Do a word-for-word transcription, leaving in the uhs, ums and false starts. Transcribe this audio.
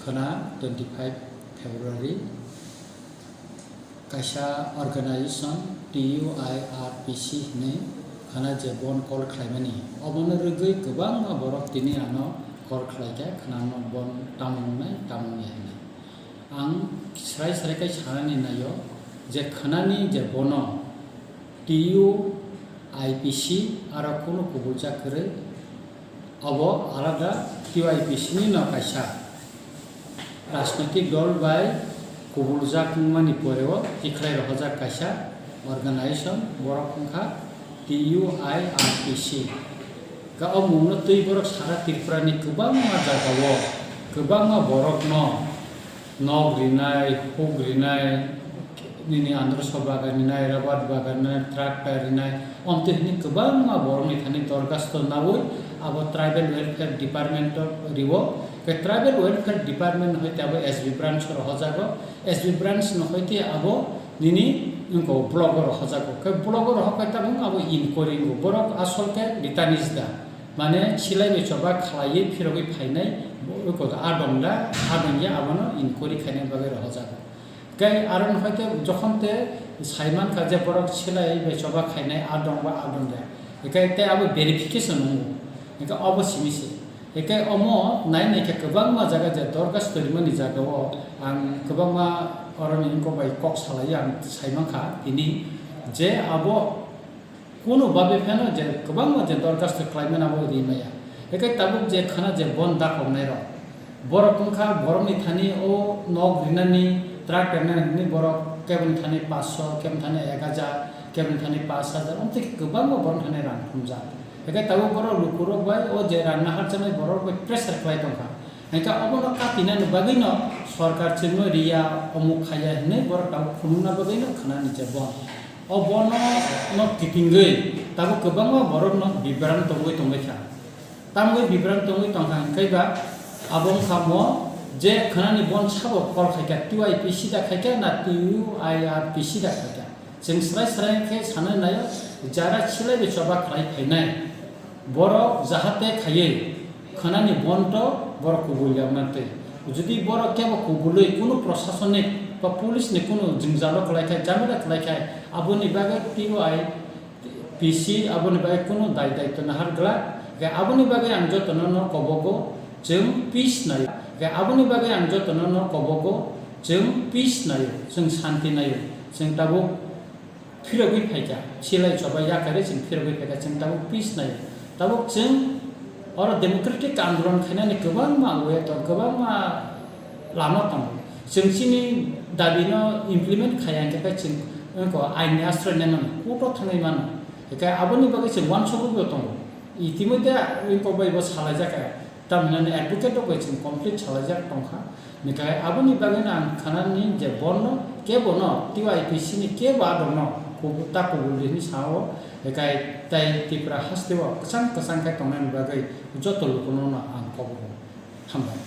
Khwna twenty five February kaisa organization T U I R P C hinwi khwna je bon call khlaimani, obono rwgwi kwbangma borok tini ano call khlaikha, khwnano bon tamo wngnai, tamo wngya hinwi. Ang srai srai khe sanani naio je khwnani je bono T U I P C aro kunu kubuljak kwrwi, obo alada T U I P C ni no kaisa rajnoitik dol bai kubuljak wngmani poreo tikhlai rohorjak kaisa organization, borok wngkha T U I R P C. Ga o mungno twi borok sara Tripura ni kwbangma jagao kwbangma borokno nok rinai, huk rinai, nini androso bagan rinai, rabar bagan rinai, tractor rinai, omtwi hwnwi kwbangma borokni thani dorkhasto naui abo Tribal Welfare Department o riwo. Khe Tribal Welfare Department hoite abo S B branch o rohojago, S B branch no hoite abo nini wngkha block o rohojago. Khe block o rohok khe tabuk abo inquiry wngo, borok asol khe ritanis da. Mane silai bai choba khlaiwi phirogwi phainai, abo adong da, adong ya, abono inquiry khaina bagwi rohojago. Tei aro no hoite jokhon te saimankha je borok silai bai choba khainai adong ba adong ya. Hikai tei abo verification wngo. Hikai obo simi se. Hikai omo nai nai khe kwbangma jaga je dorkhasto rimani jagao ang kwbangma oroni wngkok bai kok salai ang saimankha tini je abo Kunu babe phano je kwbangma je dorkhasto khlaimani abo ri maya. Hinkhe tabuk je khana je bon dakoknai rok. Borok wngkha borokni thani o nok rinani, truck rinani hinwi borok keboni thani paanch sho, keboni thani ek hajar, keboni thani paanch hajar, omtwi khe kwbangma borokni thani rang thumjak. Hinkhe tabuk borok lukurok bai o je rang naharjaknai borok bai pressure khlai tongkha. Hinkhe obono katinani bagwino sorkar chwngno riya, omuk khaiya hinwi borok tabuk phunukna bagwino khanani je bon. O bono no kitingwi tabuk kwbangma borokno bibran tongwi tongwi kha. Tamwi bibran tongwi tongkha hinkhe ba abo wngkha mo je khanani bon sabo call khaikha, T Y P C da khaikha na T U I R P C da khaikha. Chwng srai srai khe sanwi naio, jara silaibai choba khlai phainai borok jahate khaiwi khwnani bonto borok kubul ya mantwi. Jodi borok kebo kubului kunu prosasonik ba police ni kunu jwngjalo khlai khai, jamila khlai khai, aboni bagwi T Y P C aboni bagwi kunu dai daitw nahar glak. Khe aboni bagwi ang jotono no kobogo, chwng peace naio. Khe aboni bagwi ang jotono no kobogo, chwng peace naio, chwng santi naio, chwng tabuk phirogwi phaikha, silai choba yakarwi chwng phirogwi phaikha, chwng tabuk peace naio. Tabuk chwng oro democratic andolon khainani kwbangma way tong, kwbangma lama tongo. Chwng chini dabino implement khaiya hinkhe khe chwng, wngkha, ain ni asroy nai mano, court o thangwi mano. Hinkhe aboni bagwi chwng uansukgwi bo tongo. Itimodhye wngkha bai bo salaijak kha. Tamhinani advocate rok bai chwng complete salaijak tongkha. Hinkhe aboni bagwino ang khanani je bono kebono T Y P C ni kebo adokno kubu-, ta kubul rini sao, hinkhe tei Tripura hasteo kwchang kwchang khe tongnani bagwi joto lukuno no ang kobogo. Hambai.